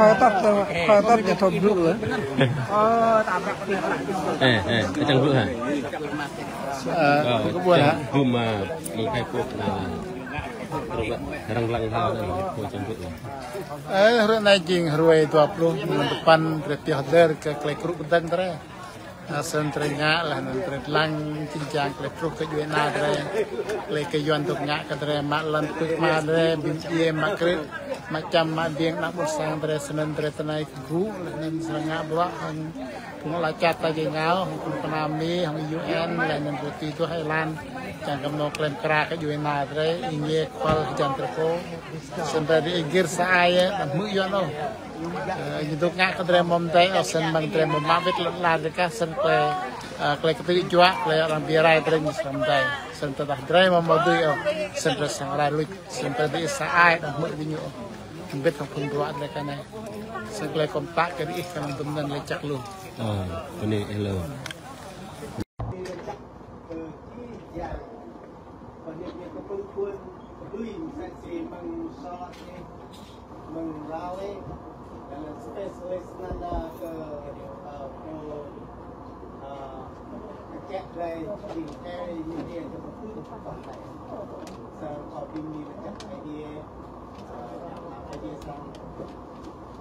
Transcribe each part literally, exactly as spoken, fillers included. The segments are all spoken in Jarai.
Tắt, tắt, tắt, tắt, tắt, tắt. Ê, ê, cái chân vự hả? Ờ, ờ, cái buồn hả? Chân vự mà, một hai phút là răng lăng hao đấy, một chân vự. Ơ, hrơi anai jing hrơi dua pluh mơ̆ng tơpăn, rơtih hơdơr kơ klei krŭ kơdơ̆ng tơrê. Ơ, sơnăn tơrê ngă, laih anŭn tơrê lăng, jing jang klei truh kơ djuai ana tơrê. Klei kơ Yuan dŏ ngă kơ tơrê, mă lŏn pưk mă tơrê, ƀing djuai mă krư̆, mă čăm mă ƀing ană ƀôn sang tơrê, sơnăn tơrê tơnai kơ gŭ, laih anŭn sơnăn ngă bruă hăng Phung ala čar ta jing ngao, hăng phung pơnami, hăng U N, laih anŭn tơlơi tui duah êlan, čang kơ mơ̆ng klem kra kơ djuai ana drei, ing ye kơpal hơjan tơpô. Sơnăn drei ri gir sa ai, đăm hmư̆ yuan ôh. Ơ, ñu dŏ ngă kơ drei mơ̆ng drei, ôh, sơnăn mơ̆ng drei mơ̆ng mă wĭt lŏn ala drei kah, sơnăn klei, ơ, klei kơtư̆ juă, klei arăng bi rai drei ñu sơnăn drei. Sơnăn tơdah drei mơ̆ng mơ̆ng drei ôh, sơnăn drei săng rai luč, sơnăn drei ri sa ai, đăm hmư̆ kơ ñu ôh. Hơbĭt hăng phung bruă drei kơ anai. Sơnăn klei kâo pơtă kơ ih kơ anăm dŭm anăn lĕ čăk lu. Ơ, bơni ih lu.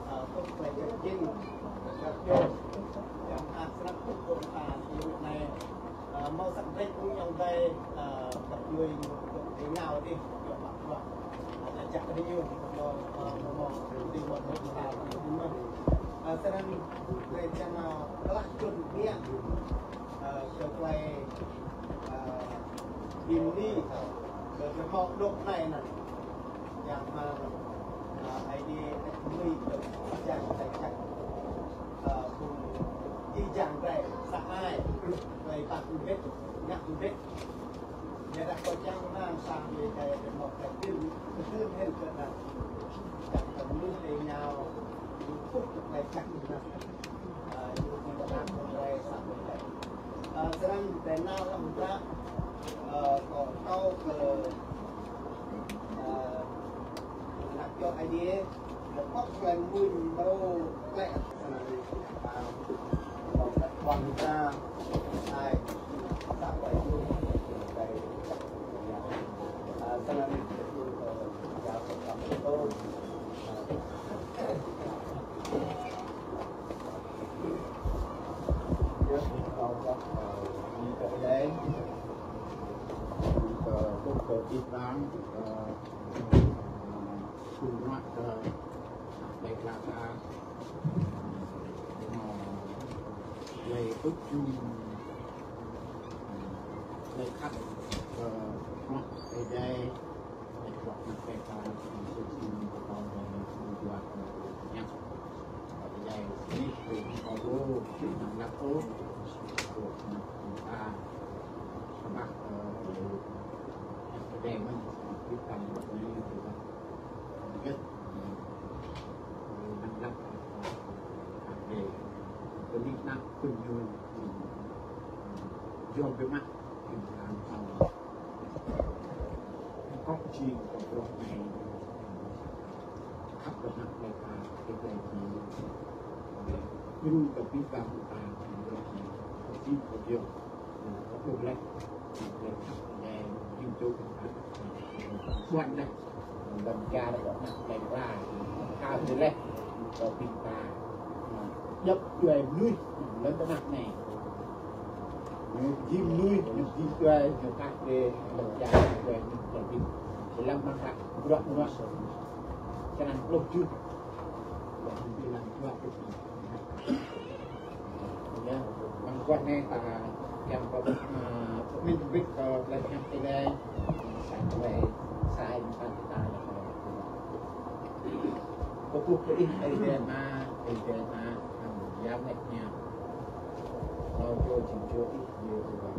Ơ, tŭk klei čăk jing, čăk jing, yang ăt srăp tŭk kơ ta, yu anai, ơ, mâo săk brek kơ ayŏng adơi, ơ, kăp djuai ñu tŭk kơ ngao dih, yua mă bruă. Ơ, čăk kơ ñu, mâo, ơ, mâo, mâo, dih mâo bruă ta, mâo bruă. Ơ, sơnăn, klei čang, ơ, klah čun biă, ơ, kơ klei, ơ, bim ni, kơ, kơ mâo dŏ anai anăn. Yang mă, ơ, Aê Diê ăt mui kơ jang tơčăk. Ơ, phung či jang drei sa ai, drei pă kơ wĭt, ngă kơ wĭt. Yua dah kơ čang mă sa ai drei, drei mă kơ tĭl, kơ tĭl hĭn kơ anăn. Čang kơ mnuih drei ngao, ñu pŭk kơ drei čang mă. Ơ, ñu či tơnap kơ drei sa ai drei. Ơ, sơnăn drei nao lăm hră, ơ, kơ, kơ, kơ, ơ, Ană čô Aê Diê, kơ pŏk klei mmuñ mrô klei. Sơnăn, ơ, kơ pŏk klei ƀuăn ta, ai, sa klei mmuñ, klei, ơ, sơnăn, ơ, ya, kơ pŏk klei. Ƀuăn leh, lăm čar, kơ ană plei pla, kơ ƀing ta, djŏp djuai mơnuih, lăm tơnah anai. Ñu jing mơnuih, ñu jing djuai, ñu kah kơ lăm čar, djuai mơnuih, djuai ƀing. Lăm mơta, bruă mơnuih. Črăn pluh tơjuh. Lăm črăn dua pluh tơjuh. Yơh, mơguah anai ta kiăng kơ, ơ, pơmĭn wĭt kơ tơlơi hiăp tơlơi, sa tơlơi, sa ai mơta kita yơh. Kơkuh kơ Ih, Ơi Adai Ama, Ơi Adai Ama, hăng Yang Bơngăt Hiam. Rơkâo jing jua Ih, Yêhôwa.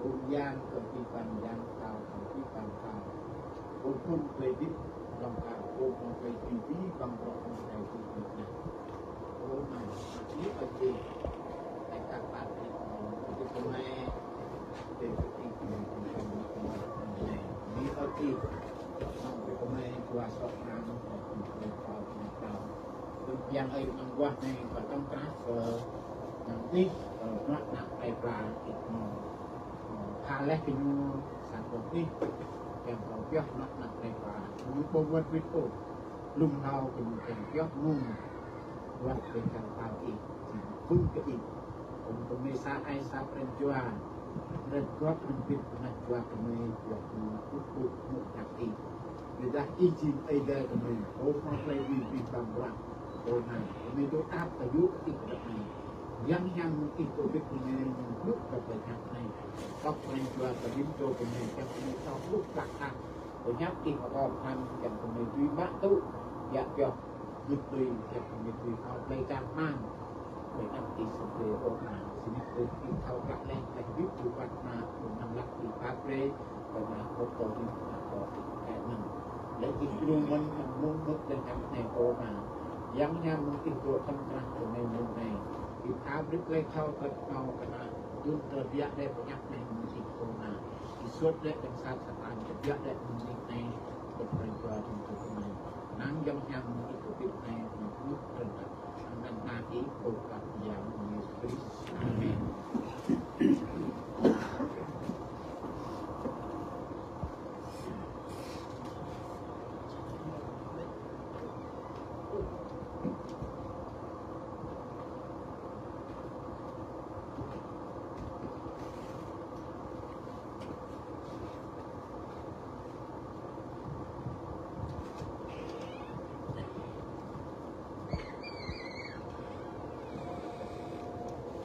Ơ Yang kơ abih bang yang, Pơtao kơ abih bang pơtao. Ơ Phŭn Klei Hơdip, Hlŏng Kar, Ơ Phŭn Klei Hơdip, abih bang bruă Ơi Adai Ih ngă. Ơ Ama, Ih ăt jing, Ih kah pap, Ih kơ mơi, Ih kơ Ih kơ mơi, Ih kơ mơi, Ih kơ mơi, Ih kơ mơi, kuasa Ih, Ih kơ mơi, Ih kơ mơi. Wah, anai kâo tŏng krah kơ ană anih, kơ ană plei pla ih mơ̆. Ơ, pha laih kơ ñu sa boh anih, kiăng kơ pioh ană plei pla. Ñu ƀu wơ̆t wĭt ôh. Lŏm hlâo kơ ñu kiăng pioh mơ̆ng wah kơ kiăng pal ih, jing phŭn kơ ih. Kơ mơi sa ai sa pran jua, pran gŏp hrŏm hơbĭt pơnah jua kơ mơi, yua kơ mơi ƀu ƀuh mơ̆ng ană ih. Yua dah ih jing Ơi Adai kơ mơi, pô hmâo tơlơi dưi abih bang bruă. Ơ Ama, kơ mơi dŏ tap kơ yua kơ ih kơ anai. Yang hiam mơ̆ng ih kơ ƀĭt kơ mơi, ñu hmư̆ kơ tơlơi hiăp anai. Kŏk pran jua kơ rĭm čô kơ mơi, kiăng kơ mơi thâo hluh klă tah. Tơlơi hiăp ih pơkŏn pơphan, kiăng kơ mơi dưi mă tŭ, djă pioh, gưt tui, kiăng kơ mơi dưi thâo tơlơi čang rơmang. Tơlơi hiăp ih sĭt tơlơi ôh mơ̆n, sĭt tơlơi ih thâo klă laih, laih hơbĭt tui păt mă, tui anăn lăk ih pap brơi, Ơ Ama, kơ kâo ƀĭt, kơ kâo ƀĭt kơ mơi. Laih ih djru mơ̆n, mơ̆ng mơ̆ng mơ̆ng tơlơi hiăp anai ôh Ama. Yang hiam mơ̆ng ih dŏ tŏng krah kơ mơi mơ̆ng anai. Ih pha brơi tơlơi thâo kơ kâo kơ ană, tui tơbiă đe pơñăp anai mơ̆ng ih ôh Ama. Ih suôt đe dăng sat Satan, tơbiă đe mơ̆ng ih anai, kơ pran jua tơm tơm anai. Năng yang hiam mơ̆ng ih kơ ƀĭt anai, mơ̆ng ih kơ ană. Anăn Ama ih, Pô Pơtao Yang Yêsu Krist. Amen.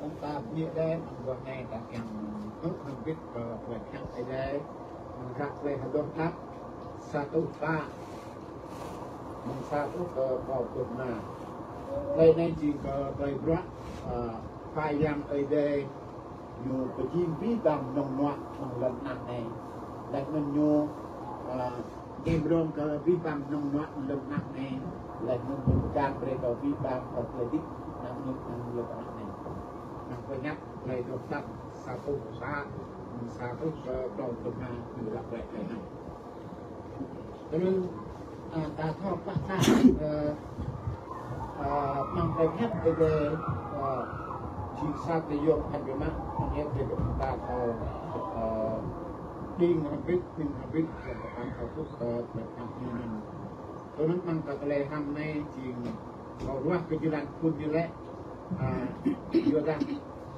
Ơ ta bơni đe, mơ̆ng boh anai ta kiăng hmư̆ hrŏm hơbĭt kơ tơlơi hiăp Ơi Adai, mơ̆ng hră Tơlơi Hơdơr Đăp, sa rơtuh pă, mơ̆ng sa rơtuh kơ klâo rơtuh rơma. Tơlơi anai jing kơ tơlơi bruă, ơ, Khua Yang Ơi Adai, ñu pơjing abih bang mơnơ̆ng mơnuă amăng lŏn tơnah anai. Laih anŭn ñu, ơ, Ñu pơdrŏng kơ abih bang mơnơ̆ng mơnuă lŏn tơnah anai, laih anŭn ñu pơgang brơi kơ abih bang kơ tơlơi dĭ, ană mơnuih amăng lŏn tơnah anai. Anŭn pơhiăp Tơlơi Hơdơr Đăp sa rơtuh pă, sa rơtuh kơ klâo rơtuh rơma, ñu ră ruai tơlơi anŭn. Tui anŭn, ơ, ta thâo pơpă, ơ, Ơ, amăng tơlơi hiăp Ơi Adai, ơ, jing sa tơlơi yôm phat biă mă, amăng hiăp Ơi Adai kơ ƀing ta thâo, ơ, đing hrŏm hơbĭt, đing hrŏm hơbĭt, kơ ƀing ta thâo ƀuh, ơ, tơlơi hiăp ñu anŭn. Tui anŭn amăng kơ tơlơi hrăm anai, jing kâo ruah kơ jơlan phŭn ñu lĕ, ơ, yua dah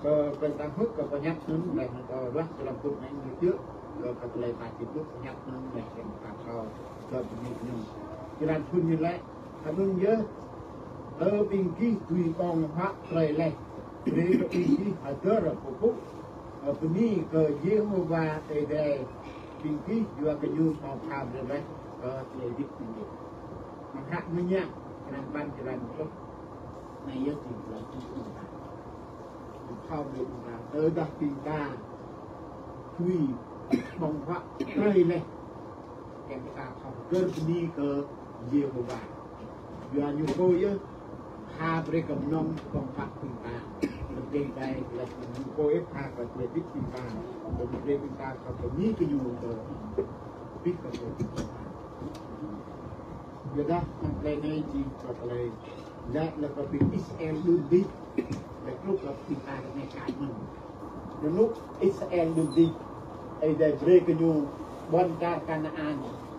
kơ ƀing ta hmư̆ kơ pơhiăp anŭn, laih anŭn kâo ruah jơlan phŭn anai ñu djơ̆, kơ, kơ tơlơi ta či hmư̆ pơhiăp anŭn, laih kơ ƀing ta thâo, kơ bơni ñu. Jơlan phŭn ñu lĕ, Anŭn yơh, ơ ƀing gih dưi ƀơ̆ng huă brơi laih, brơi kơ ƀing gih hơdơr pơpŭ, ơ, bơni kơ Yêhôwa Ơi Adai ƀing gih, yua kơ ñu hmâo pha brơi laih kơ tơlơi dĭ ƀing gih. Mơ̆ng hră Mơñă, črăn păn, črăn pluh, anai yơh jing tơlơi dĭ ƀing ta. Thâo brơi ƀing ta, tơdah ƀing ta dưi ƀơ̆ng huă brơi laih, kiăng kơ ta thâo gơ̆r bơni kơ Yêhôwa. Yua ñu pô yơh pha brơi kơ mơnơ̆ng ƀơ̆ng huă ƀing ta. Lơ̆m ƀing ta laih ñu pô yơh pha kơ tơlơi dĭ ƀing ta. Lơ̆m brơi ƀing ta thâo bơni kơ ñu kơ abih kơ tơlơi dĭ ƀing ta. Yua dah amăng tơlơi anai jing kơ tơlơi Laih anŭn kơ ƀing Israel đưm đĭ, laih truh kơ ƀing ta ră anai kar mơ̆n. Rơnŭk Israel đưm đĭ, Ơi Adai brơi kơ ñu ƀôn čar Kanaan.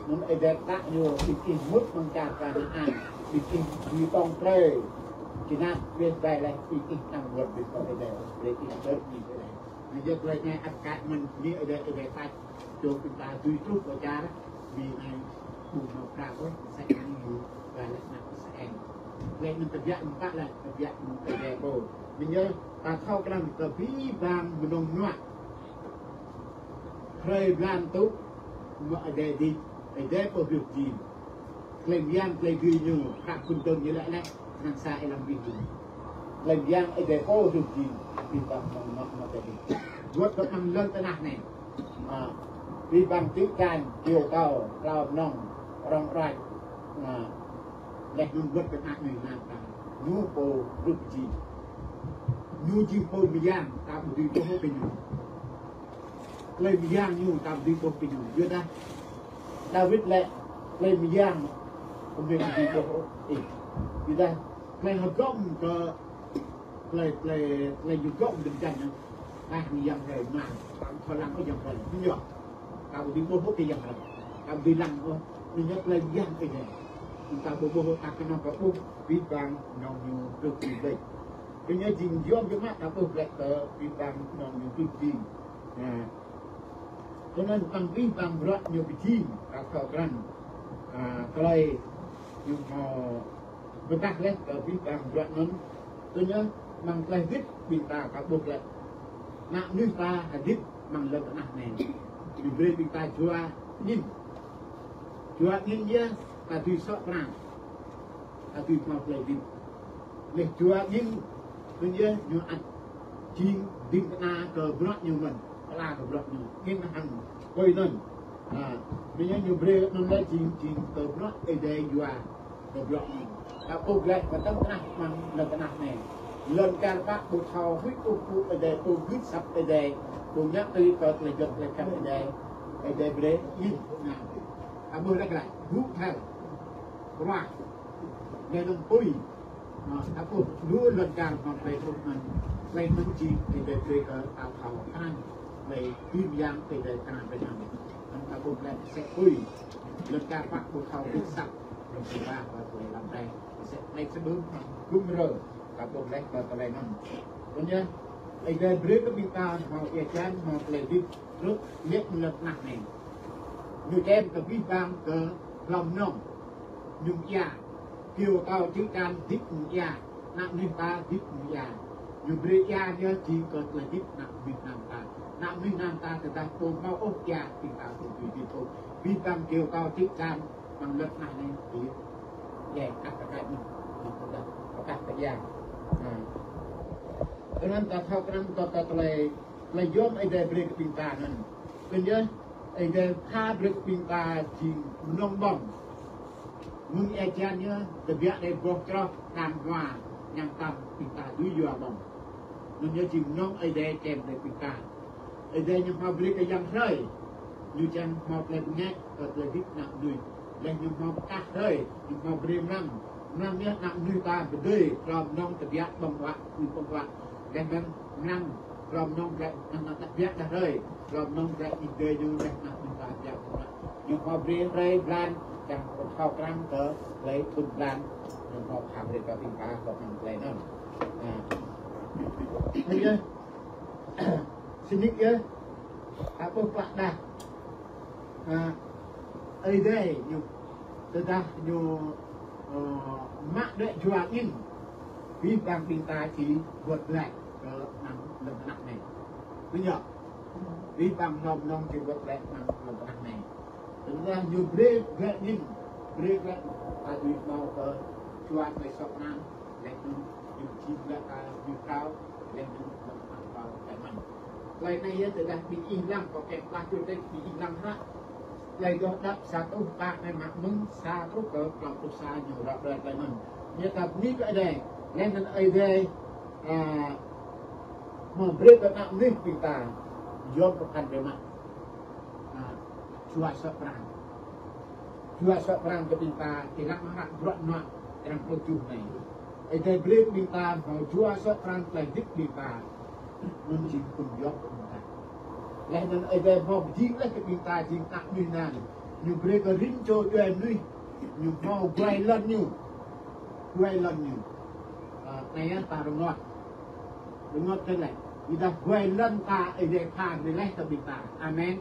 Anŭn Ơi Adai pơtă ñu, ƀing ih mŭt amăng čar Kanaan, ƀing ih dưi ƀơ̆ng brơi. Čơnap brơi laih ƀing ih anăm wơr bĭt kơ Ơi Adai, brơi ih hơdơr bơni Ơi Adai. Anŭn yơh tơlơi anai ăt kar mơ̆n, bơni Ơi Adai, Ơi Adai păt. Čô ƀing ta dưi truh pơ čar Mi anai, ƀu hmâo prăk ôh, sa yang ñu ba lĕ ană Israel. Lĕ anŭn tơbiă mơ̆ng ta lĕ, tơbiă mơ̆ng Ơi Adai pô. Anŭn yơh, ta thâo krăn kơ abih bang mơnơ̆ng mơnuă hrơi blan tŭ, mơ̆ng Ơi Adai dĭ, Ơi Adai pô hơdip jing. Tơlơi mơyang, tơlơi dưi ñu, hră phŭn dơ̆ng ñu lĕ lĕ, kơnang sa ih lăng abih bang. Tơlơi mơyang Ơi Adai pô hơdip jing, abih bang mơnơ̆ng mơnuă mơ̆ng Ơi Adai dĭ. Wơ̆t kơ amăng lŏn tơnah anai. Ơ, abih bang čư̆ čan, kyâo kâo, klâo mơnơ̆ng, rŏng rơ̆k, ơ, laih anŭn wơ̆t kơ ană mơnuih ană ta. Ñu pô hơdip jing. Ñu jing pô mơyang, ta ƀu dưi ƀuh ôh kơ ñu. Tơlơi mơyang ñu ta ƀu dưi ƀuh kơ ñu. Yua dah Dawid lĕ tơlơi mơyang kơ mơi ƀu dưi ƀuh ôh. Ơ, yua dah Tơlơi hơgŏm kơ tơlơi, tơlơi, tơlơi ñu gŏm dơ̆ng jăn anŭn. Tah ñu yang hrơi mơ̆n, ta thâo lăng kơ yang hrơi. Ñu yơh. Ta ƀu dưi ƀuh kơ yang hrơi. Ta ƀu dưi lăng ôh. Ñu yơh tơlơi yang Ơi Adai. Ta ƀu ƀuh ta kơnơ̆ng kơ ƀuh abih bang mơnơ̆ng ñu truh jing ƀlĕ. Ñu yơh jing yom biă mă ta ƀuh ƀlĕ kơ abih bang mơnơ̆ng ñu truh jing. Nah, tui anŭn amăng abih bang bruă ñu pơjing, ta thâo krăn. Ah, tơlơi ñu hmâo pơdah laih kơ abih bang bruă anŭn. Tui anŭn amăng tơlơi hơdip ƀing ta ka ƀuh laih. Ană mơnuih ta hơdip amăng lŏn tơnah anai. Ñu brơi ƀing ta jua angin. Jua angin yơh ta dưi sŏ pran. Ta dưi hmâo tơlơi hơdip. Laih jua angin, tui anŭn yơh ñu ăt jing ding kơna kơ bruă ñu mơ̆n, pơala kơ bruă ñu. Angin hăng apui anŭn. Ha, tui anŭn yơh ñu brơi anŭn laih jing, jing kơ bruă Ơi Adai yua kơ bruă ñu. Ta ƀuh glaĭ pơtăng tơnah amăng lŏn tơnah anai. Lŏn čar pă ƀu thâo huĭ ôh kơ Ơi Adai, ƀu gưt asăp Ơi Adai, ƀu ngă tui kơ tơlơi juăt tơlơi khăp Ơi Adai, Ơi Adai brơi angin. Nah, ta ƀuh laih glaĭ, hŭ thel, ruah, laih anŭn apui. Nah, ta ƀuh lu lŏn čar hmâo tơlơi truh anŭn, tơlơi anŭn jing Ơi Adai brơi kơ ta thâo krăn, tơlơi tui yang Ơi Adai krăn brơi anŭn. Anŭn ta ƀuh glaĭ mơsĕ apui. Lŏn čar pă ƀu thâo gưt asăp, lŏn čar pă ƀu thâo lăm rai. Mơsĕ anai sebum gum rơ, ta ƀuh laih kơ tơlơi anŭn. Tui anŭn yơh, Ơi Adai brơi kơ ƀing ta hmâo ia hơjan, hmâo tơlơi hơdip, truh lĕ amăng lŏn tơnah anai. Ñu čem kơ abih bang kơ hlâo mơnơ̆ng. Ñu ia, kơyâo kâo čư̆ čan hơdip ñu ia, ană mơnuih ta hơdip ñu ia. Ñu brơi ia ñu jing kơ tơlơi hơdip ană mơnuih anăn ta. Ană mơnuih anăn ta tơdah ƀu hmâo ôh ia, ƀing ta ƀu dưi hơdip ôh. Abih bang kơyâo kâo čư̆ čan amăng lŏn tơnah anai, ƀu dưi. Yơh, kah kơ kah anai, anai tơdah, kah kơ ia. Nah. Tui anŭn ta thâo krăn kơ, kơ tơlơi, tơlơi yom Ơi Adai brơi kơ ƀing ta anŭn. Tui anŭn yơh, Ơi Adai pha brơi kơ ƀing ta jing mơnơ̆ng ƀơ̆ng. Mơ̆ng ia hơjan yơh, tơbiă đơi boh čroh, đang hua, ñăm tam ƀing ta dưi yua ƀơ̆ng. Anŭn yơh jing mơnơ̆ng Ơi Adai čem brơi ƀing ta. Ơi Adai ñu hmâo brơi kơ yang hrơi. Ñu čang hmâo tơlơi bơngač kơ tơlơi hơdip ană mơnuih. Laih ñu hmâo pơkah hrơi, ñu hmâo brơi mlam. Mlam yơh ană mơnuih ta pơdơi, hlâo mơnơ̆ng tơbiă ƀơ̆ng huă, tui ƀơ̆ng huă. Laih anŭn mlam, hlâo mơnơ̆ng glaĭ, anŭn tơbiă đah hrơi, hlâo mơnơ̆ng glaĭ ih dơi ñu laih ană mơnuih ta tơbiă ƀơ̆ng huă. Ñu hmâo brơi hrơi blan, čang thâo krăn kơ tơlơi thŭn blan, ñu hmâo pha brơi kơ ƀing ta kơ amăng tơlơi anŭn. Nah. Anŭn yơh, sĭt nik yơh, ta ƀuh klă đah. Ha, Ơi Adai ñu, tơdah ñu, ơ, mă đuaĭ jua angin, abih bang ƀing ta či wơ̆t glaĭ kơ amăng lŏn tơnah anai. Tui anŭn yơh, abih bang hlâo mơnơ̆ng či wơ̆t glaĭ amăng lŏn tơnah anai. Tơdah ñu brơi glaĭ angin, brơi glaĭ, ta dưi hmâo kơ jua tơlơi sŏ pran, laih anŭn ñu či glaĭ ta ñu krao, laih anŭn ñu mă krao tơlơi mơ̆n. Tơlơi anai yơh tơdah ƀing ih lăng, kâo kiăng pơblah čô tĕk ƀing ih lăng hră. Tơlơi Adoh Đăp sa rơtuh pă anai mă mơ̆ng sa truh kơ klâo pluh sa ñu răk brơi tơlơi mơ̆n. Ñu ta bơni kơ Ơi Adai, laih anŭn Ơi Adai, a, hmâo brơi kơ ană mơnuih ƀing ta, yom pơkŏn biă mă. A, jua sŏ pran. Jua sŏ pran kơ ƀing ta, tơlơi mơak bruă anŭn, črăn pluh tơjuh anai. Ơi Adai brơi kơ ƀing ta, hmâo jua sŏ pran tơlơi hơdip ƀing ta. Anŭn jing phŭn yom kơ ƀing ta. Laih anŭn Ơi Adai hmâo pơjing laih kơ ƀing ta jing ană mơnuih anŭn. Ñu brơi kơ rĭm čô djuai mơnuih. Ñu hmâo guai lŏn ñu. Guai lŏn ñu. A, anai yơh ta rơngot. Rơngot tơlơi. Ƀiădah guai lŏn ta Ơi Adai pha brơi laih kơ ƀing ta. Amen.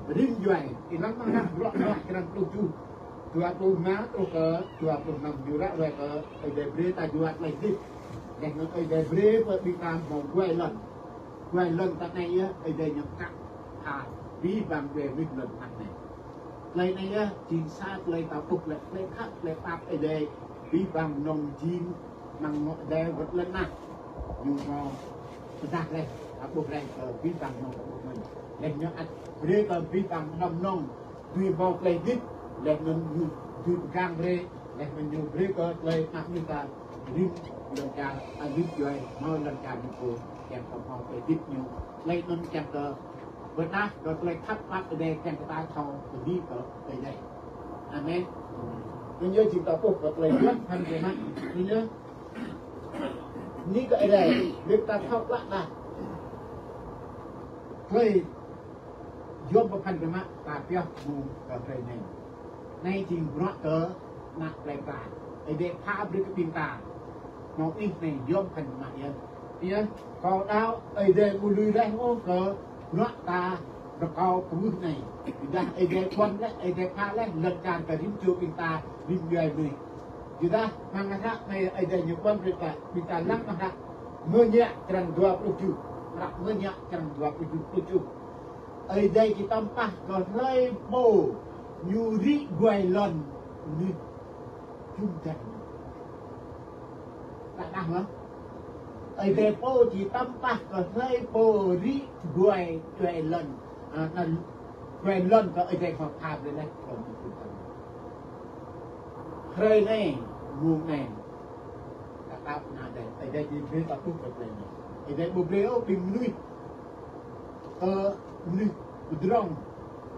Rĭm djuai, ih lăng mơ̆ng bruă Noah črăn pluh tơjuh, dua pluh rơma truh kơ dua pluh năm ñu răk ruai kơ Ơi Adai brơi ta jua tơlơi hơdip. Laih anŭn Ơi Adai brơi kơ ƀing ta hmâo guai lŏn. Guai lŏn ta anai yơh, Ơi Adai ñu kăk pha abih bang djuai mơnuih lŏn tơnah anai. Tơlơi anai yơh, jing sa tơlơi ta ƀuh lĕ, tơlơi khăp, tơlơi pap Ơi Adai, abih bang mơnơ̆ng jing amăng ngŏ Ơi Adai wơ̆t lŏn tơnah. Ñu hmâo pơdah laih, ta ƀuh laih kơ abih bang mơnơ̆ng ta ƀuh anŭn. Laih ñu ăt brơi kơ abih bang hlâo mơnơ̆ng dưi hmâo tơlơi hơdip, laih anŭn ñu dưi pơgang brơi, laih anŭn ñu brơi kơ tơlơi ană mơnuih ta rĭm lŏn čar, a, rĭm djuai hmâo lŏn čar ñu pô, kiăng kơ hmâo tơlơi hơdip ñu. Tơlơi anŭn kiăng kơ pơdah kơ tơlơi khăp pap Ơi Adai, kiăng kơ ta thâo bơni kơ Ơi Adai. Amen. Anŭn yơh jing ta ƀuh kơ tơlơi yom pơkŏn biă mă. Anŭn yơh Bơni kơ Ơi Adai, brơi ta thâo klă đah. Tơlơi yom pơphan biă mă ta pioh mơ̆ng kơ hrơi anai. Anai jing bruă kơ ană plei pla. Ơi Adai pha brơi kơ ƀing ta. Mơ̆ng ih anai yom pơphan biă mă yơh. Yơh, kâo đaŏ Ơi Adai ƀu lui laih ôh kơ bruă ta rơkâo kwưh anai. Ƀiădah Ơi Adai ƀuăn laih, Ơi Adai pha laih, lŏn čar kơ rĭm čô ƀing ta, rĭm djuai mơnuih. Yua dah amăng hră anai Ơi Adai ñu ƀuăn brơi ta, ƀing ta lăng amăng hră Mơñă črăn dua pluh tơjuh. Hră Mơñă črăn dua pluh tơjuh, pluh tơjuh. Ơi Adai či tơm pah kơ hlơi pô ñu rĭ guai lŏn mơnuih jum dar. Đah đah mơ̆? Ơi Adai pô či tơm pah kơ hlơi pô rĭ guai, guai lŏn. A, anŭn guai lŏn kơ Ơi Adai pha pha brơi laih kơ mơnuih jum dar. Hrơi anai, mông anai. Ta đaŏ kơ Ơi Adai, Ơi Adai či brơi ta ƀuh kơ plei anai. Ơi Adai ƀu brơi ôh ƀing mơnuih, ơ, mơnuih pơdrŏng,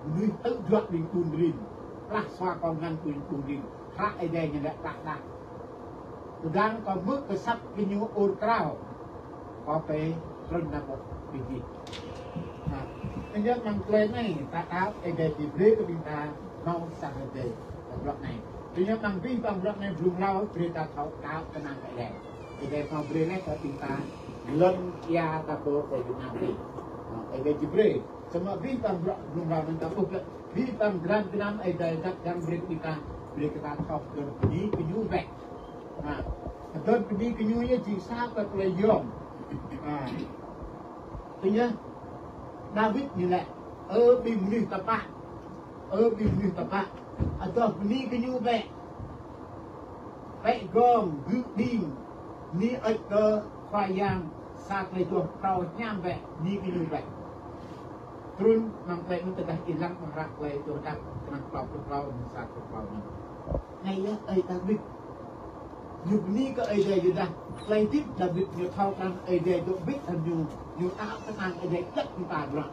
mơnuih tơjuă ƀing ƀun rin, plah sua kông ngăn ƀing ƀun rin. Hră Ơi Adai ñu laĭ plah đah. Tơdang kâo hmư̆ kơ asăp gơñu ur krao, kâo pơtrŭn nao pơ ƀing gih. Ha, tui anŭn mơ̆ng tơlơi anai, ta đaŏ Ơi Adai či brơi kơ ƀing ta hmâo sa hrơi dêh kơ bruă anai. Tui anŭn mơ̆ng abih bang bruă anai blung hlâo brơi ta thâo đaŏ kơnang kơ Ơi Adai. Ơi Adai pha brơi laih kơ ƀing ta lŏn ia ta pô kơ Việt Nam anai. Ha, Ơi Adai či brơi. Samơ̆ abih bang bruă blung hlâo anŭn ta ƀuh kơ abih bang dram gơnam Ơi Adai dăp dang brơi kơ ƀing ta, brơi kơ ta thâo kơ bơni kơ ñu bĕ. Ha, kơ bơni kơ ñu yơh jing sa kơ tơlơi yom. Ha. Tui anŭn, Dawid ñu laĭ, ơ ƀing mơnuih tơpă, ơ ƀing mơnuih tơpă, adoh bơni kơ ñu bĕ. Pĕ gong, gư̆ đing, bơni hơơč kơ Khua Yang, sa tơlơi adoh phrâo hiam bĕ, bơni kơ ñu bĕ. Trŭn amăng tơlơi anŭn tơdah ih lăng amăng hră Tơlơi Adoh Đăp, črăn klâo pluh klâo, mơ̆ng sa pluh klâo anŭn. Anai yơh ơi Dawid. Ñu bơni kơ Ơi Adai yua dah tơlơi hơdip Dawid ñu thâo krăn Ơi Adai dŏ bĭt hăng ñu, ñu đaŏ kơnang Ơi Adai djăp mơta bruă.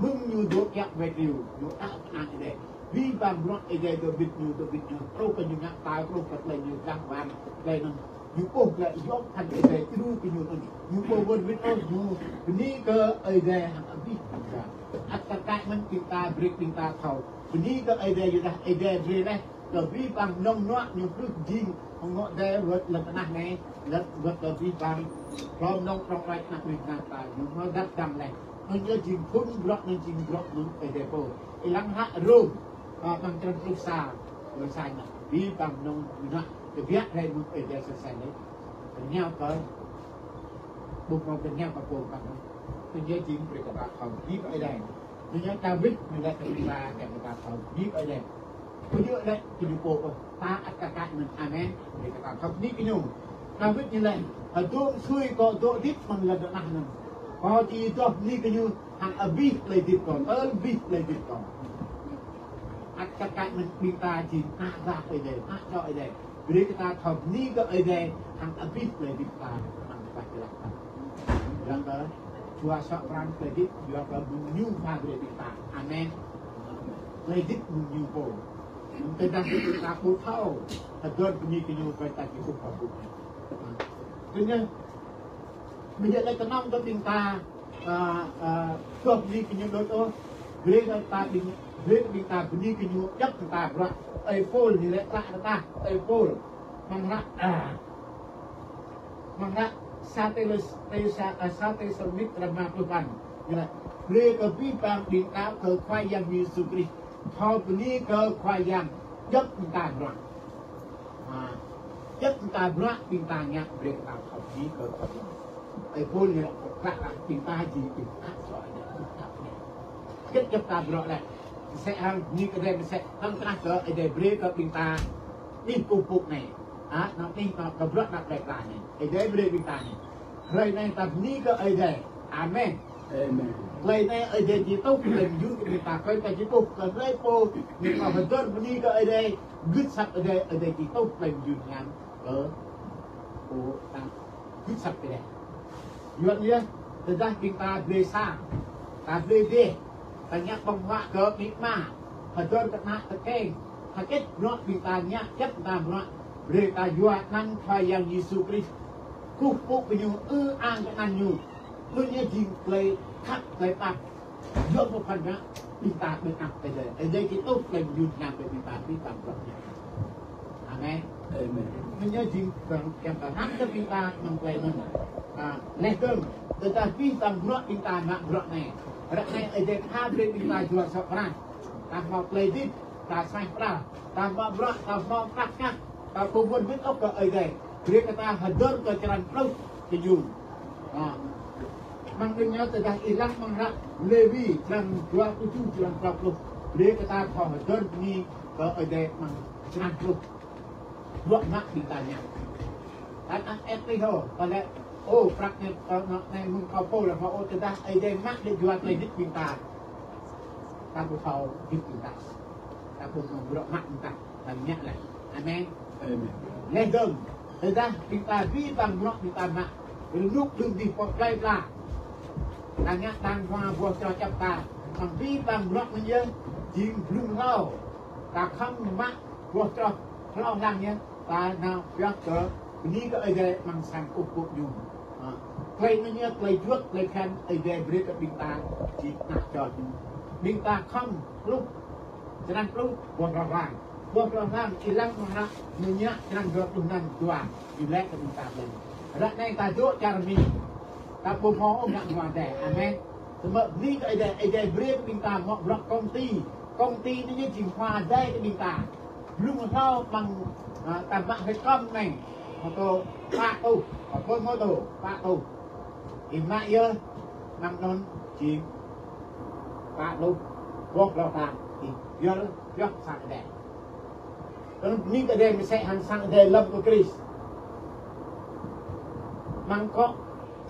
Mơ̆ng ñu dŏ kiăo wai triu, ñu đaŏ kơnang Ơi Adai. Abih bang bruă Ơi Adai dŏ bĭt ñu, dŏ bĭt ñu. Truh kơ ñu ngă pơtao, truh kơ tơlơi ñu dlăng wang, tơlơi anŭn. Ñu ƀuh glaĭ yom pơphan Ơi Adai truh kơ ñu anŭn. Ñu ƀu wơr bĭt ôh, ñu bơni kơ Ơi Adai hăng abih bang. Ăt kar kaĭ mơ̆n ƀing ta, brơi ƀing ta thâo bơni kơ Ơi Adai yua dah Ơi Adai brơi laih kơ abih bang mơnơ̆ng mơnuă ñu hrih jing hơngŏ đe wơ̆t lŏn tơnah anai, lŏn wơ̆t kơ abih bang hlô mơnơ̆ng prŏng rač ană mơnuih ană ta, ñu hmâo dăp dang laih. Anŭn yơh jing phŭn bruă, anŭn jing bruă mơ̆ng Ơi Adai pô. Ih lăng hră Rôm, a, amăng črăn pluh sa, pluh sa anŭn. Abih bang mơnơ̆ng mơnuă kơbiă rai mơ̆ng Ơi Adai sơsai laih. Rơngiao kơ, ƀu hmâo rơngiao kơ pô pă. Anŭn yơh jing brơi kơ ta thâo bơni kơ Ơi Adai. Anŭn yơh Dawid ñu laĭ kơ ƀing ta, kơ ƀing ta thâo bơni kơ Ơi Adai. Ƀu djơ̆ laĭ kơ ñu pô ôh, ta ăt kar kaĭ mơ̆n. Amen. Brơi kơ ta thâo bơni kơ ñu. Dawid ñu laĭ, hơdôm sui kâo dŏ hơdip amăng lŏn tơnah anŭn, kâo či adoh bơni kơ ñu hăng abih tơlơi hơdip kâo, tơl abih tơlơi hơdip kâo. Ăt kar kaĭ mơ̆n ƀing ta jing ană bă Ơi Adai, ană čô Ơi Adai. Brơi kơ ta thâo bơni kơ Ơi Adai hăng abih tơlơi hơdip ta amăng tơlơi hơdip ta. Lăng kơ Jua sŏ pran tơlơi hơdip, yua kơ mơ̆ng ñu pha brơi ƀing ta. Amen. Tơlơi hơdip mơ̆ng ñu pô. Tơdah ƀing ta ƀu thâo hơdơr bơni kơ ñu, kơ ta či ƀuh pơpŭ. Tui anŭn, ƀu djơ̆ lĕ kơnơ̆ng kơ ƀing ta, a, a, adoh bơni kơ ñu đôč ôh. Brơi kơ ta ƀing, brơi kơ ƀing ta bơni kơ ñu djăp mơta bruă. Ơi Pôl ñu laĭ klă tơdah, ơi Pôl. Amăng hră, a, amăng hră sa Têsalônik, sa, a, sa Têsalônik črăn rơma pluh păn. Ñu laĭ, brơi kơ abih bang ƀing đaŏ kơ Khua Yang Yêsu Krist thâo bơni kơ Khua Yang djăp mơta bruă. Ha, djăp mơta bruă ƀing ta ngă brơi kơ ta thâo bơni kơ Khua Yang. Ơi Pôl ñu laĭ klă klă ƀing ta jing ƀing ta soi ñu. Hơget djăp mơta bruă lĕ? Mơsĕ hăng bơni kơ Ơi Adai, mơsĕ hăng tơnah kơ Ơi Adai brơi kơ ƀing ta anih kơkuh pơpŭ anai. Ha, anŭn anih, anŭn kơ bruă ană plei pla anai. Ơi Adai brơi ƀing ta anai. Hrơi anai ta bơni kơ Ơi Adai. Amen. Amen. Hrơi anai Ơi Adai či tuh tơlơi mơyun kơ ƀing ta, kơ ta či ƀuh kơ hlơi pô ñu thâo hơdơr bơni kơ Ơi Adai, gưt asăp Ơi Adai, Ơi Adai či tuh tơlơi mơyun hiam kơ pô ta gưt asăp Ơi Adai. Yua anŭn yơh, tơdah ƀing ta blơi sang, ta blơi dêh, ta ngă ƀơ̆ng huă kơ amĭ ama, hơdơr kơ ană tơkeng, hơget bruă ƀing ta ngă, djăp mơta bruă, brơi ta yua anăn Khua Yang Yêsu Krist. Kơkuh pơpŭ kơ ñu, ư ang kơ anăn ñu. Anŭn yơh jing tơlơi khăp, tơlơi pap. Yua kơ phăn ngă, ƀing ta ƀơi anăp Ơi Adai. Ơi Adai či tuh tơlơi mơyun hiam kơ ƀing ta, ƀing ta bruă ñu. Amen. Amen. Anŭn yơh jing kiăng kơ hrăm kơ ƀing ta amăng tơlơi anŭn. A, laih dơ̆ng, tơdah ƀing ta bruă, ƀing ta mă bruă anai. Ră anai Ơi Adai tha brơi ƀing ta jua sŏk pran. Ta hmâo tơlơi hơdip, ta suaih pral. Ta hmâo bruă, ta hmâo prăk kăk. Ta ƀu wơr bĭt ôh kơ Ơi Adai. Brơi kơ ta hơdơr kơ črăn pluh kơ ñu. Ha. Amăng anŭn yơh tơdah ih lăng amăng hră Lêwi črăn dua pluh tơjuh, črăn klâo pluh. Brơi kơ ta thâo hơdơr bơni kơ Ơi Adai amăng črăn pluh. Bruă mă ƀing ta ngă. Ta ăt ĕp tih hŏ, ta lĕ, ô, prăk ñu, ta ngă anai mơ̆ng kâo pô lĕ hŏ, ô, tơdah Ơi Adai mă đĭ jua tơlơi hơdip ƀing ta. Ta ƀu thâo hơdip ƀing ta. Ta ƀu thâo bruă mă ƀing ta. Ƀing ngă laih. Amen. Amen. Laih dơ̆ng, tơdah ƀing ta abih bang bruă ƀing ta mă, rơnŭk đưm dih pŏk plơi pla. Ta ngă đang hua boh čroh čăp ta, amăng abih bang bruă mơ̆n yơh, jing blung hlâo. Ta khŏm mă boh čroh hlâo lăng yơh, ta nao pioh kơ bơni kơ Ơi Adai amăng sang kơkuh pơpŭ ñu. Ha. Tơlơi anŭn yơh, tơlơi juăt, tơlơi phiăn Ơi Adai brơi kơ ƀing ta, jing ană čô ñu. Ƀing ta khŏm hluh črăn pluh, boh hloh hlang. Boh hloh hlang, ih lăng amăng hră Mơñă črăn dua pluh năm dua, ñu laĭ kơ ƀing ta ƀơi anai. Ră anai ta dŏ čar Mi. Ta ƀu hmâo ôh ngă hmua adai. Amen. Samơ̆ bơni kơ Ơi Adai, Ơi Adai brơi kơ ƀing ta hmâo bruă công ty. Công ty anai ñu jing hmua adai kơ ƀing ta. Blung hlâo amăng, a, ta mă hrơi kơm anai. Mơtô pă tuh, a, pơ mơtô pă tuh. Ih mă yơh, amăng anŭn jing pă tuh, boh hloh hlang, ih yơh, yơh sang Ơi Adai. Anŭn bơni kơ Ơi Adai mơsĕ hăng sang Ơi Adai lơ̆m kơ Krist. Amăng akŏ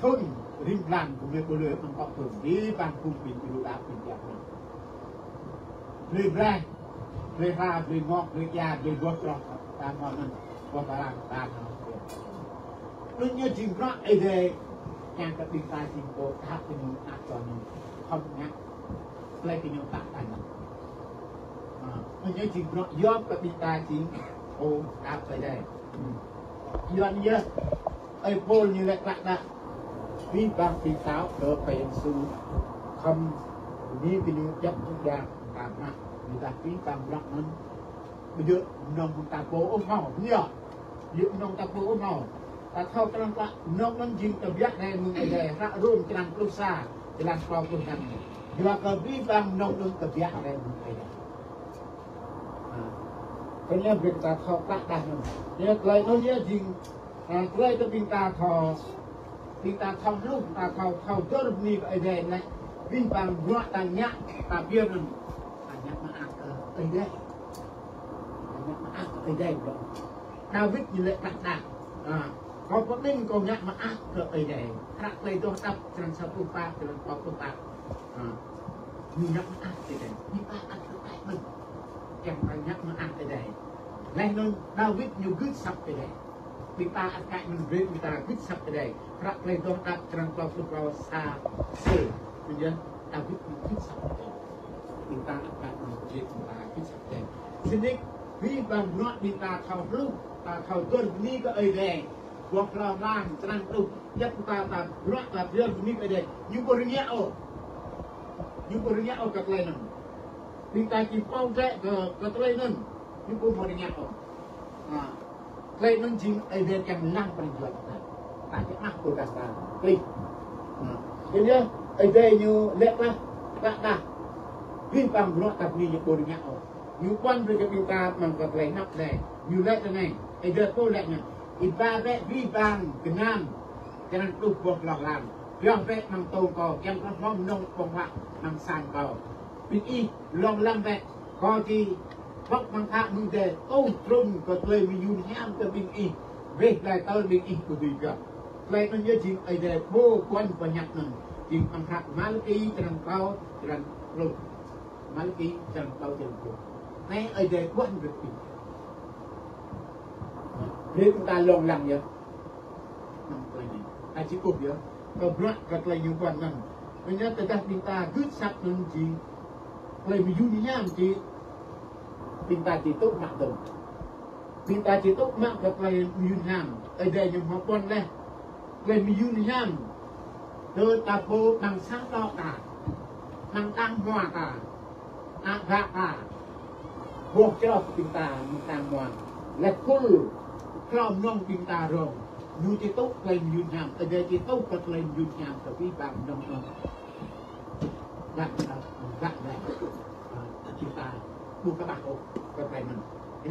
thŭn rĭm blan, gơmơi ƀu lui amăng akŏ thŭn, abih bang phung ƀing ih lu đaŏ ƀing jăk. Lui braih, lui hra, lui ngŏk, lui ia, lui boh čroh, ta hmâo anŭn, boh hloh hlang, ta hmâo. Anŭn yơh jing bruă Ơi Adai, kiăng kơ ƀing ta jing pô khăp kơ ñu, ană čô ñu, khŏm ngă tơlơi kơ ñu tă tăn. Ha, anŭn yơh jing bruă yom kơ ƀing ta jing pô khăp Ơi Adai. Hmm. Yua anŭn yơh, ơi Pôl ñu laĭ klă đah. Abih bang ƀing ta kơ Khua Yang Yêsu khŏm bơni kơ ñu djŏp djŏp djang ta mă. Ƀing ta abih bang bruă anŭn. Ƀu djơ̆ mơnơ̆ng ta pô ôh hmâo, ñu. Ƀu djơ̆ mơnơ̆ng ta pô ôh hmâo. Ta thâo krăn klă, mơnơ̆ng anŭn jing kơbiă rai mơ̆ng Ơi Adai, hră Rôm črăn pluh sa, črăn klâo pluh năm. Yua kơ abih bang mơnơ̆ng anŭn kơbiă rai mơ̆ng Ơi Adai. Ha. Kơ ñu brơi ta thâo klă đah anŭn. Ñu tơlơi anŭn ñu jing, ha, tơlơi kơ ƀing ta thâo, ƀing ta thâo hluh, ta thâo, thâo dơr bơni kơ Ơi Adai anai. Abih bang bruă ta ngă, ta pơyơr anŭn. Ta ngă mơak kơ Ơi Adai. Ta ngă mơak kơ Ơi Adai. Đawit ñu laĭ klă đah. Ha. Kâo pơmĭn kâo ngă mơak kơ Ơi Adai. Hră Tơlơi Adoh Đăp, črăn sa pluh pă, črăn klâo pluh pă. Ha. Ñu ngă mơak Ơi Adai. Ƀing ta ăt kơ kaĭ mơ̆n. Kiăng ta ngă mơak Ơi Adai. Laih anŭn Đawit ñu gưt asăp Ơi Adai. Ƀing ta ăt kaĭ mơ̆n brơi ƀing ta gưt asăp Ơi Adai. Hră Tơlơi Adoh Đăp črăn klâo pluh klâo sa sê. Anŭn yơh Đawit ñu gưt asăp Ơi Adai. Ƀing ta ăt kaĭ mơ̆n brơi ƀing ta gưt asăp Ơi Adai. Sĭt nik, abih bang bruă ƀing ta thâo hluh, ta thâo dơr bơni kơ Ơi Adai. Boh hloh hlang, črăn pluh, djŏp ta, ta bruă, ta pơyơr bơni kơ Ơi Adai. Ñu ƀu rơngiă ôh. Ñu ƀu rơngiă ôh kơ tơlơi anŭn. Ƀing ta či pơ̆ng glaĭ kơ, kơ tơlơi anŭn. Ñu ƀu hmâo rơngiă ôh. Ha. Tơlơi anŭn jing Ơi Adai kiăng lăng pran jua ta. Ta či mă pơkă ta. Klik. Ha. Anŭn yơh, Ơi Adai ñu laĭ klă, klă đah. Abih bang bruă ta bơni ñu ƀu rơngiă ôh. Ñu ƀuăn brơi kơ ƀing ta amăng kơ tơlơi anăp anai. Ñu laĭ tui anai. Ơi Adai pô laĭ ñu. Ih ba bĕ abih bang gơnam, črăn pluh boh hloh hlang. Pioh bĕ amăng tông kâo, kiăng kơ hmâo mơnơ̆ng ƀơ̆ng huă amăng sang kâo. Ƀing ih lông lăng bĕ, kâo či pŏk amăng khă mơ̆ng adai, tuh trŭn kơ tơlơi mơyun hiam kơ ƀing ih. Weh glai tơl ƀing ih ƀu dưi pioh. Tơlơi anŭn yơh jing Ơi Adai pô ƀuăn pơhiăp anŭn. Jing amăng hră Malaki črăn klâo, črăn pluh. Malaki črăn klâo, črăn pluh. Anai Ơi Adai ƀuăn brơi kơ ƀing ta. Brơi ƀing ta lông lăng yơh. Anŭn tơlơi anai. Ta či kơkuh yơh. Kơ bruă kơ tơlơi ñu ƀuăn anŭn. Anŭn yơh tơdah ƀing ta gưt asăp anŭn jing tơlơi mơyun hiam či ƀing ta či tŭ mă dơ̆ng. Ƀing ta či tŭ mă kơ tơlơi mơyun hiam. Ơi Adai ñu hmâo ƀuăn laih. Tơlơi mơyun hiam. Tơ ta pô amăng sang anŏ ta, amăng đang hmua ta, ană bă ta, boh čroh ƀing ta amăng đang hmua, laih khul hlŏm nong ƀing ta rong. Ñu či tŭ tơlơi mơyun hiam, Ơi Adai či tŭ kơ tơlơi mơyun hiam kơ abih bang mơnơ̆ng anŭn. Bă, bă, bă, ƀing ta ƀu kơƀah ôh kơ tơlơi anŭn.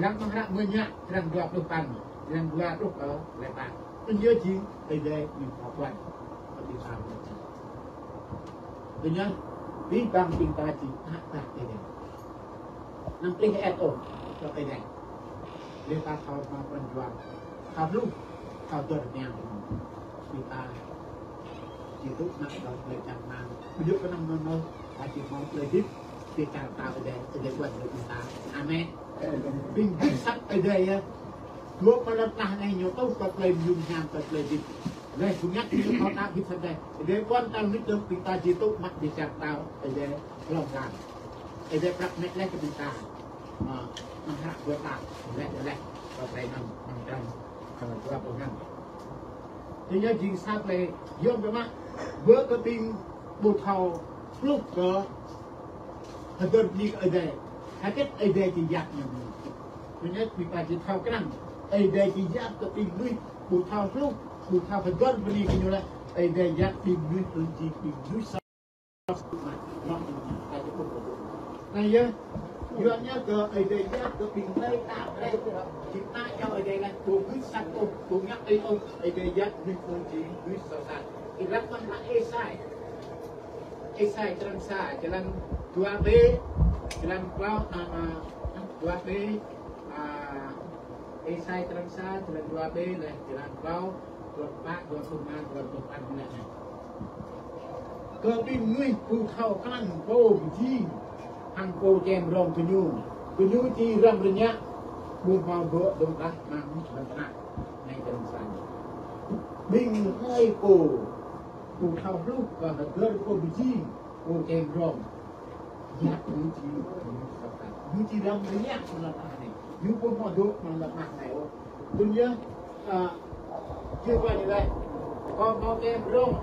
Lăng amăng hră Mơak Klă, črăn dua pluh păn, črăn dua truh kơ lĕ pă. Anŭn yơh jing Ơi Adai ñu pơƀuăn kơ ƀing ta. Anŭn yơh, abih bang ƀing ta jing ană bă Ơi Adai. Anăm plih ĕt ôh kơ Ơi Adai. Laih ta thâo hmâo pran jua, thâo hluh, thâo dơ̆r mơyang. Ƀing ta či tŭ mă kơ tơlơi čang rơmang. Ƀu djơ̆ kơ anăm nơnơ̆, ta či hmâo tơlơi hơdip, či čang ta Ơi Adai, Ơi Adai ƀuăn kơ ƀing ta. Amen. Ƀing gưt asăp Ơi Adai yơh. Dua pơlăt nah anai ñu tŭ kơ tơlơi mơyun hiam kơ tơlơi hơdip. Laih bơngăt ñu thâo ta gưt asăp Ơi Adai. Ơi Adai ƀuăn ta mơnit dơ̆ng ƀing ta či tŭ mă či čang ta Ơi Adai hlŏng lar. Ơi Adai prăp mĕt laih kơ ƀing ta. Mă, mă hră ƀuăn ta, laih, laih, kơ tơlơi anŭn, amăng črăn, kơ dua pluh năm. Tui anŭn jing sa tơlơi, yom biă mă, ƀơi kơ ƀing ƀu thâo hluh kơ hơdơr bơni kơ Ơi Adai. Hơget Ơi Adai či yap ñu. Tui anŭn ƀing ta či thâo krăn, Ơi Adai či yap kơ ƀing mơnuih ƀu thâo hluh, ƀu thâo hơdơr bơni kơ ñu laih, Ơi Adai yap ƀing mơnuih anŭn jing ƀing mơnuih sa Anai yơh, yua anŭn kơ Ơi Adai yap kơ ƀing hlơi ta ƀlĕ, či ta čao Ơi Adai laih, ƀu gưt asăp ôh, ƀu ngă tui ôh, Ơi Adai yap mơnuih anŭn jing mơnuih soh sat. Ih lăng amăng hră Êsai. Êsai črăn sa, črăn dua B, črăn klâo, a, a, dua B, a, Êsai črăn sa, črăn dua B, laih črăn klâo, dua pă, dua pluh rơma, dua pluh păn laih anai. Kơ ƀing mơnuih ƀu thâo krăn pô pơjing, hăng pô čem rong kơ ñu. Kơ ñu či răm rơngiă, ƀu hmâo dŏ dơ̆ng đah amăng lŏn tơnah. Anai črăn sa. Ƀing hlơi pô ƀu thâo hluh kơ hơdơr pô pơjing, pô čem rong. Yap ñu či, ñu či răm rơngiă amăng lŏn tơnah anai. Ñu ƀu hmâo dŏ amăng lŏn tơnah anai ôh. Tui anŭn yơh, a, či ƀuăn ñu laih. Kâo hmâo čem rong.